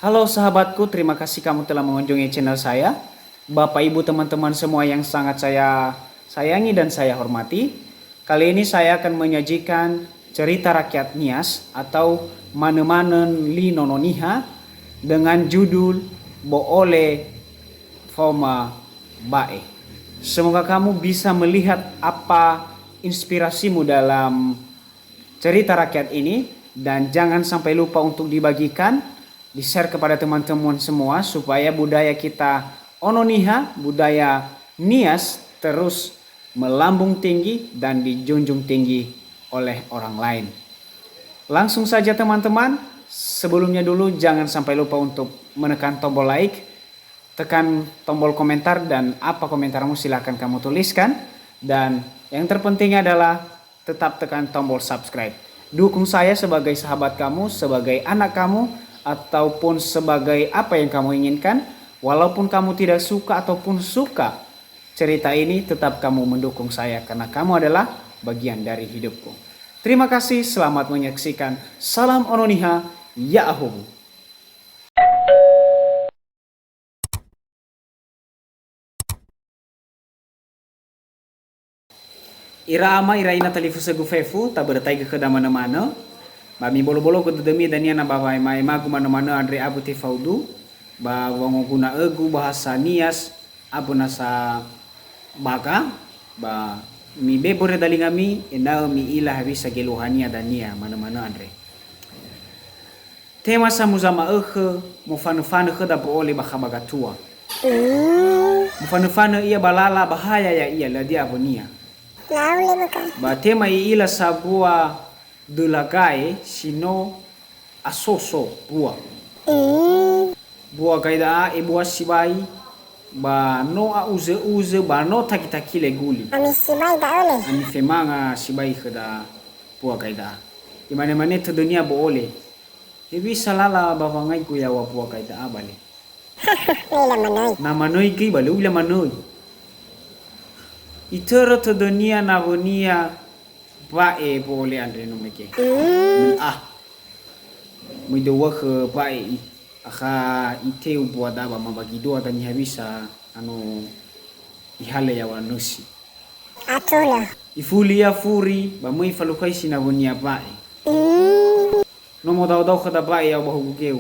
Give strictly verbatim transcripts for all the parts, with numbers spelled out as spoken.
Halo sahabatku, terima kasih kamu telah mengunjungi channel saya. Bapak Ibu teman-teman semua yang sangat saya sayangi dan saya hormati. Kali ini saya akan menyajikan cerita rakyat Nias atau Manö-manö Li Nono Niha dengan judul Bo'ole Faoma Ba'e. Semoga kamu bisa melihat apa inspirasimu dalam cerita rakyat ini, dan jangan sampai lupa untuk dibagikan, di-share kepada teman-teman semua supaya budaya kita Ono Niha, budaya Nias terus melambung tinggi dan dijunjung tinggi oleh orang lain. Langsung saja teman-teman, sebelumnya dulu jangan sampai lupa untuk menekan tombol like, tekan tombol komentar dan apa komentarmu silahkan kamu tuliskan. Dan yang terpenting adalah tetap tekan tombol subscribe. Dukung saya sebagai sahabat kamu, sebagai anak kamu, ataupun sebagai apa yang kamu inginkan. Walaupun kamu tidak suka ataupun suka cerita ini, tetap kamu mendukung saya karena kamu adalah bagian dari hidupku. Terima kasih, selamat menyaksikan. Salam Ono Niha, ya'ahowu. Ira ama, ira ina talifusögu fefu, tabörötaigö khöda manö-manö. Ba mibolo-bologö dödömi dania na ba wa'ema-emagu manö-manö andre awö tefaudu, ba wangoguna'ögu bahasa Nias, awö nasa Baga, ba mibebore dalingami, ena'ö mi'ila hewisa geluahania dania manö-manö andre. Tema samuza ma'ökhö, mofanö-fanö khöda Bo'ole ba kha ba gatua. Mm. Mofanö-fanö ia ba lala ba haya ya'ia, lö hadia awönia. Lau le baka. Ba tema i'ila sambua döla gae si no asoso bua. Mm. Bua gae da'a ebua sibai, ba no a'uzö-uzö, ba no taki-takile guli. Ami sibai da'ö le. Ami femanga sibai khöda bua gae da'a. Imane-mane tödönia Bo'ole. Hewisa lala ba wangaigu yaŵa bua gae da'a ba le? Lö manöi. Na manöi göi ba lö u'ila manöi. Itörö tödönia nawönia Ba'e Bo'ole andre no mege. Mm. Ah. Möi döwökhö Ba'e i, akha iteu bua da'a ba mabagi dua dania hewisa ano ihalö yaŵa nösi. Atulö. Ifuli ia furi, ba möi ifalukhaisi nawönia Ba'e. Mm. No modao-dao khöda Ba'e yaŵa ba hugu geu.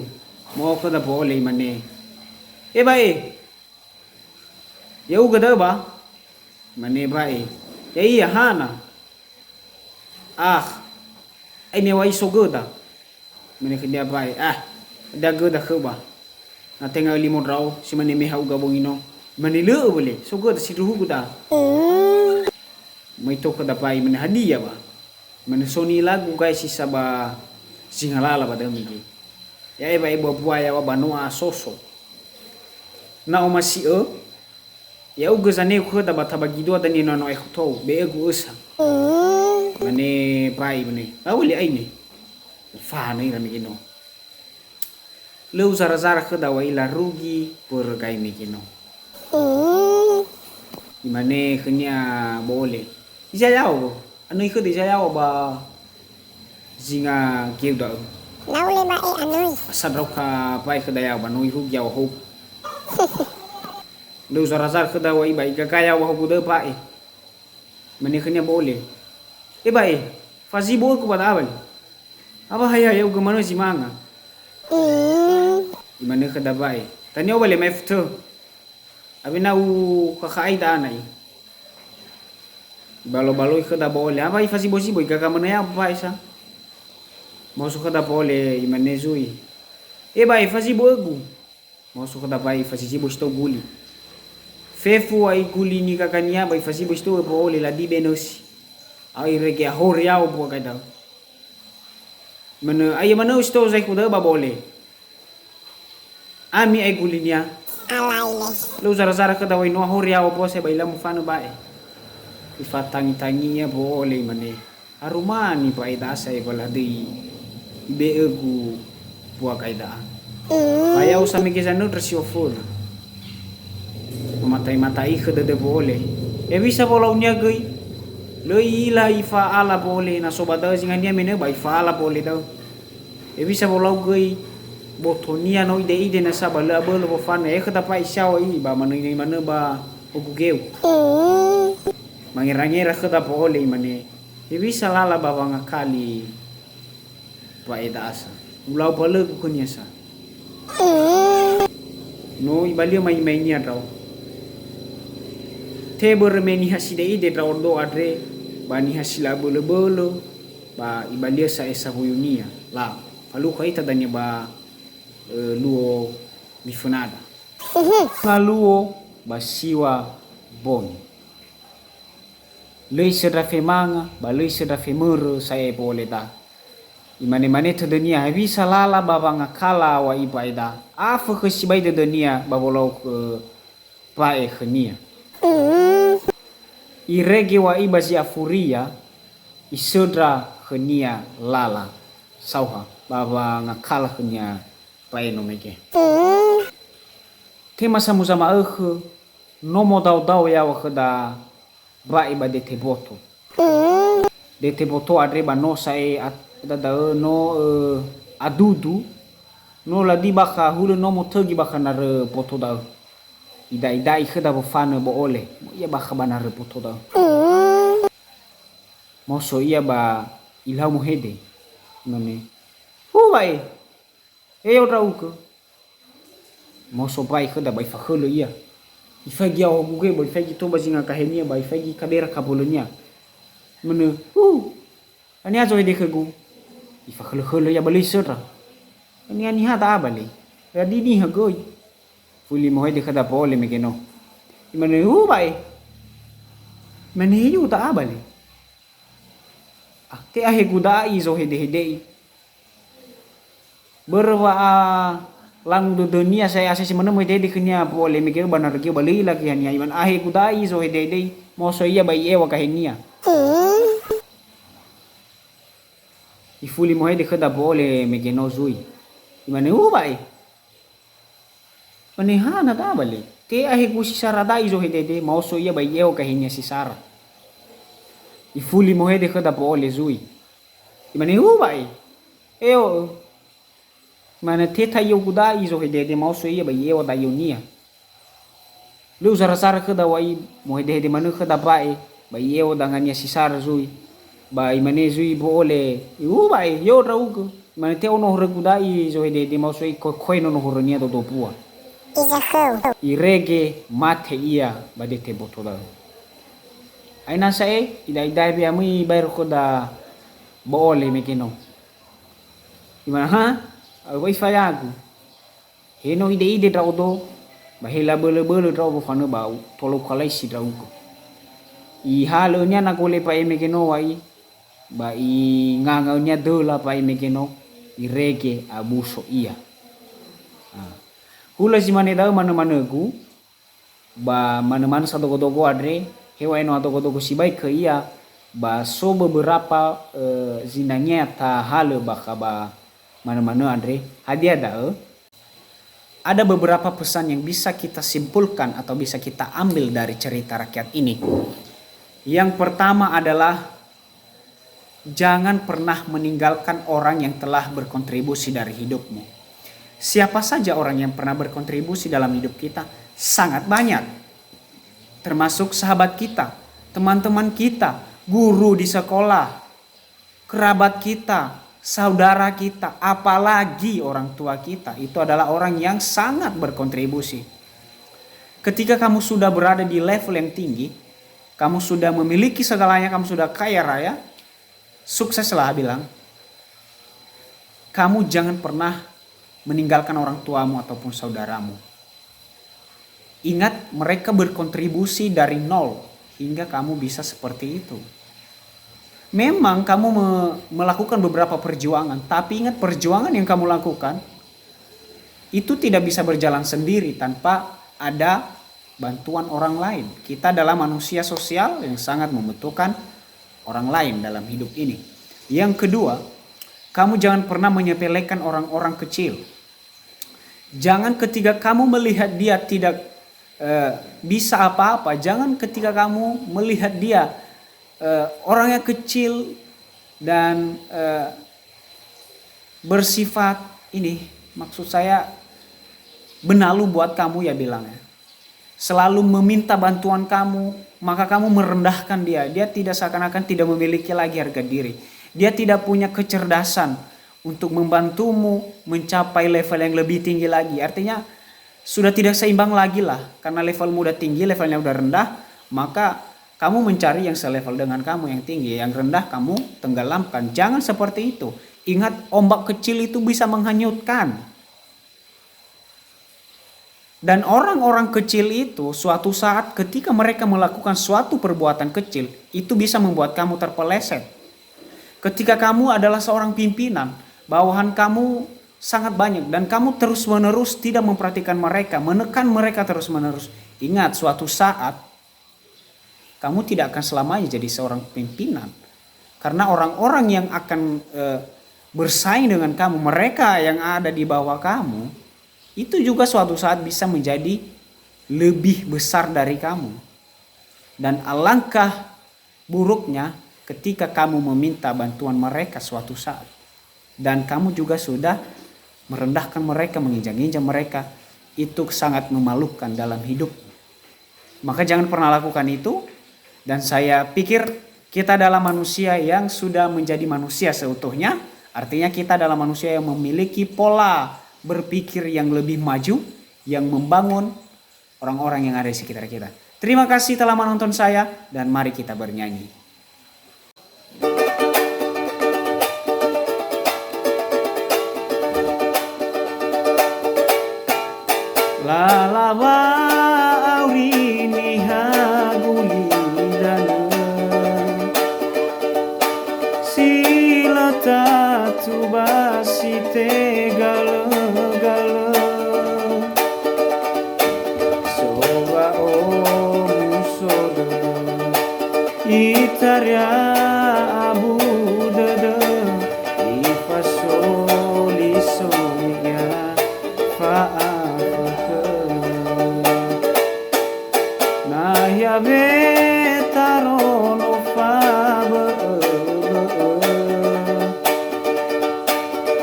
Mo'ao khöda Bo'ole imane, "E Ba'e, ya'ugö da'ö ba?" Imane Ba'e, "Ya'ia, hana?" "Ah, aine wa iso göda." Mane khönia Ba'e, "Ah, hadia göda khöu ba? Na tenga öli mo ndra'o, si mane me ha'uga bongi no." Mane, "Lö'ö böle, so göda sindruhugu da'a." Mm. Möi tou khöda Ba'e, mane, "Hadia ba?" Mane, "So ni'ilagu gae si sa ba zinga lala ba da'ö mege. Ya'e wa'ebua-bua yaŵa ba no a'asoso. Na omasi'ö, ya'ugö zaneu khöda ba tabagi dua dania no aekhu tou, be'ögu ösa." Mm. Mane Ba'e, mane, "Lau le aine." Fanö ira mege no. Lö uzara-zara khöda wa ila rugi börö gae mege no. Mm. Imane khönia Bo'ole, "Hiza yaŵa, anöi khöda hiza yaŵa ba zinga geu da'ö." Lau le Ba'e, "Anöi." Asa ndraukha Ba'e khöda yaŵa ba no irugi yaŵa hou. Lö uzara-zara khöda wa iba igaga yaŵa hogu da'ö Ba'e. Mane khönia Bo'ole, "E Ba'e, fazibo ögu ba da'a ba le. Awa haya ya'ugö manö zi manga." Mm. Imane khöda Ba'e, "Tania o ba le maefö tö. Awena ukhakha'ai da'a na'i." Ibalo-baloi khöda Bo'ole, "Awa ifazibo-zibo, igaga manö yaŵa Ba'e sa." Maoso khöda Bo'ole imane zui, "E Ba'e, fazibo ögu." Maoso khöda Ba'e ifazizibo si tou guli. Fefu wa iguli nigagania ba ifazibo si tou Bo'ole, ladibe nösi. Au irege ahori yaŵa bua gae da'ö. Manö, aia manö si tou zaekhu da'ö ba Bo'ole. Ami ae gulinia. Alai le. Lö uzara-zara khöda wa ino ahori yaŵa bua sa ba ila mofanö Ba'e. Ifatangi-tangi ia Bo'ole imane, "Harumani Ba'e da'a sa ewaladöi ibe'ögu bua gae da'a." Mm. Ba ya'o sa mege zanöndra si oföna. Mamatai-matai khö dödö Bo'ole. Hewisa wolaunia göi. Lö i'ila ifa'ala Bo'ole, na so ba da'ö zingania menö ba ifa'ala Bo'ole da'ö. Hewisa wolau göi, Botonia no ide-ide nasa ba lö abölö wofanö, e khöda fa'i siao'i ba manöinöi manö ba ogugeu. Mangera-ngera khöda po'ole imane, "Hewisa lala ba wangakali wa'eda asa? Ulau ba lö gukhönia sa." No ibalia mai-mainia ndra'o. Te börö me niha side'ide ndra'odo andre, ba niha si la'abölö-bölö, ba ibalia sa'e sawuyunia. La, falukha ita dania ba, ö, luo mifönada. Ngaluo ba siwa bongi. Lö isöndra femanga, ba lö isöndra femörö sa'e po'ole da. Imane-mane tödönia, "Hewisa lala ba wangakala wa'i ba'e da?" Afökhö sibai dödönia ba wolau khö ba'e khönia. Irege wa'i ba zi afuria, isöndra khönia lala sauha ba wangakala khönia ba'e no mege. Tema samuza ma'ökhö, no modao-dao yaŵa khöda ba'e ba dete boto. Dete boto andre ba no sa'e at-, da-, da'ö no, ö, adudu, no ladi bakha hulö no motögi bakha narö boto da'ö. Ida'i-da'i khöda wofanö bo'ole, mo'iya bakha ba narö boto da'ö. Moso ia ba ilau mohede. Imane, "Hu ba'e, heyo ndra'ugö." Moso bai khöda ba ifakhölö ia. Ifaigi aoguge ba ifaigi tou ba zinga kahenia ba ifaigi kabera kabölönia. Mane, "Hu, haniha zohede khögu?" Ifakhölö-khölö ia ba lö isöndra. "Haniha-niha da'a ba le? Ya'aga niha göi." Fuli mohede khöda po'ole mege no. Imane, "Hu ba'e." Imane, "Heyo da'a ba le?" "Ah, te ahegu da'a izohede-hede'i." Börö wa'alangu dödönia sa'e asesi manö mohede-hede khönia po'ole mege ba narö geu ba lö ilagi haniha. Imane, "Ahegu da'a izohede-hede'i." Moso ia ba i'ewa gahenia. Ifuli mohede khöda bo'ole mege no zui. Imane, "Hu ba'e." Mane, "Hana da'a ba le? Te ahegu si sara da'a izohede-hede." Maoso ia ba i'ewa gahenia si sara. Ifuli mohede khöda bo'ole zui. Imane, "Hu ba'e." "Eo'ö." Mane, "Te taiogu da'a izohede-hede." Maoso ia ba i'ewa daionia. Lö uzara-zara khöda wa'i, mohede-hede manö khöda ba'e, ba i'ewa dangania si sara zui. Ba imane zui bo'ole, "Hu ba'e, yo ndra'ugö." Imane, "Te ono horögu da'a izohede-hede." Maoso ia ikoekoe nono horönia dodo mbua. Izakhöu. Irege mate ia ba dete boto da'ö. Aina sa'e, ida'i-da'i we'amöi baero khöda bo'ole mege no. Imane, "Ha? Awö ifayagu. He no ide-ide ndra'odo, ba he labölö-bölö ndra'o wofanö ba u-, tolou kalaisi ndra'ugö." Ihalönia na gole pa'e mege no wa'i, ba ingangaönia döla pa'e mege no, irege abuso ia. Ah. Hulö zi mane da'ö manö-manögu, ba manö-manö sadogo-dogo andre, heŵa'ae no adogo-dogo sibai khö ia, ba so beberapa, eh, zinangea tahalö bakha ba manö-manö andre. Hadia da'ö? Ada beberapa pesan yang bisa kita simpulkan atau bisa kita ambil dari cerita rakyat ini. Yang pertama adalah, jangan pernah meninggalkan orang yang telah berkontribusi dari hidupmu. Siapa saja orang yang pernah berkontribusi dalam hidup kita, sangat banyak. Termasuk sahabat kita, teman-teman kita, guru di sekolah, kerabat kita, saudara kita, apalagi orang tua kita. Itu adalah orang yang sangat berkontribusi. Ketika kamu sudah berada di level yang tinggi, kamu sudah memiliki segalanya, kamu sudah kaya raya, sukses lah bilang, kamu jangan pernah meninggalkan orang tuamu ataupun saudaramu. Ingat, mereka berkontribusi dari nol hingga kamu bisa seperti itu. Memang kamu me-, melakukan beberapa perjuangan, tapi ingat, perjuangan yang kamu lakukan itu tidak bisa berjalan sendiri tanpa ada bantuan orang lain. Kita adalah manusia sosial yang sangat membutuhkan orang lain dalam hidup ini. Yang kedua, kamu jangan pernah menyepelekan orang-orang kecil. Jangan ketika kamu melihat dia tidak, eh, bisa apa-apa, jangan ketika kamu melihat dia, eh, orangnya kecil dan, eh, bersifat ini, Maksud saya, benalu buat kamu, ya, bilangnya. Selalu meminta bantuan kamu, maka kamu merendahkan dia. Dia tidak, seakan-akan tidak memiliki lagi harga diri. Dia tidak punya kecerdasan untuk membantumu mencapai level yang lebih tinggi lagi. Artinya, sudah tidak seimbang lagi lah. Karena levelmu udah tinggi, levelnya udah rendah, maka kamu mencari yang selevel dengan kamu, yang tinggi, yang rendah kamu tenggelamkan. Jangan seperti itu. Ingat, ombak kecil itu bisa menghanyutkan. Dan orang-orang kecil itu, suatu saat ketika mereka melakukan suatu perbuatan kecil, itu bisa membuat kamu terpeleset. Ketika kamu adalah seorang pimpinan, bawahan kamu sangat banyak dan kamu terus-menerus tidak memperhatikan mereka, menekan mereka terus-menerus. Ingat, suatu saat kamu tidak akan selamanya jadi seorang pimpinan. Karena orang-orang yang akan, eh, bersaing dengan kamu, mereka yang ada di bawah kamu, itu juga suatu saat bisa menjadi lebih besar dari kamu. Dan alangkah buruknya ketika kamu meminta bantuan mereka suatu saat. Dan kamu juga sudah merendahkan mereka, menginjak-injak mereka. Itu sangat memalukan dalam hidup. Maka jangan pernah lakukan itu. Dan saya pikir kita adalah manusia yang sudah menjadi manusia seutuhnya. Artinya kita adalah manusia yang memiliki pola berpikir yang lebih maju, yang membangun orang-orang yang ada di sekitar kita. Terima kasih telah menonton saya, dan mari kita bernyanyi. Lala wa'auri niha gulidanö, si lö tatu ba si tegalö-galö. So wa'omuso dödö, itaria abu dödö, ifasolisoli ia fa'afökhö. Nahia wetarono fabö'ö-bö'ö.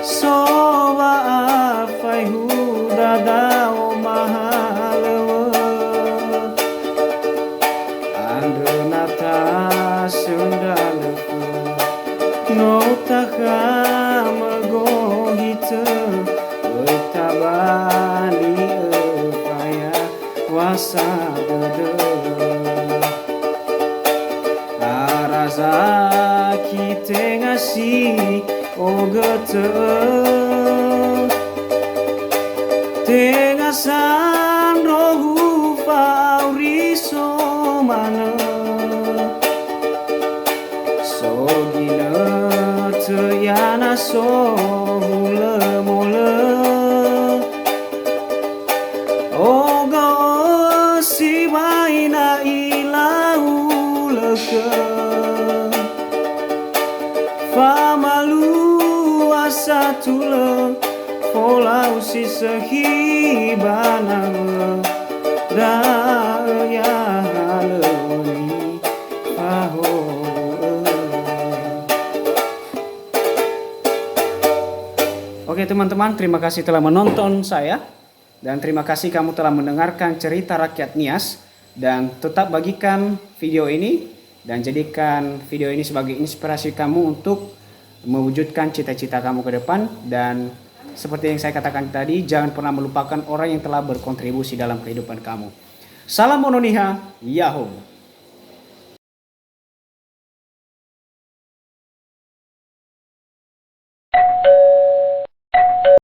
So wa'afai huda dao mahalöŵö. Andrö na tasöndralöfö, no takhamö gohitö, öi tabali öfaya wasa dödö. Ara zaki tenga si ogötö, tenga sandro hufa'auri so manö. So ginötö ia na so hulö molö. Ogö'ö sibai na ilaulökhö. Famalua satulö, folau si sökhi ba nawö, da'ö ia halöŵö nifaho'ö. Oke, teman-teman, terima kasih telah menonton saya. Dan terima kasih kamu telah mendengarkan cerita rakyat Nias. Dan tetap bagikan video ini dan jadikan video ini sebagai inspirasi kamu untuk mewujudkan cita-cita kamu ke depan. Dan seperti yang saya katakan tadi, jangan pernah melupakan orang yang telah berkontribusi dalam kehidupan kamu. Salam Ono Niha, Yahoo!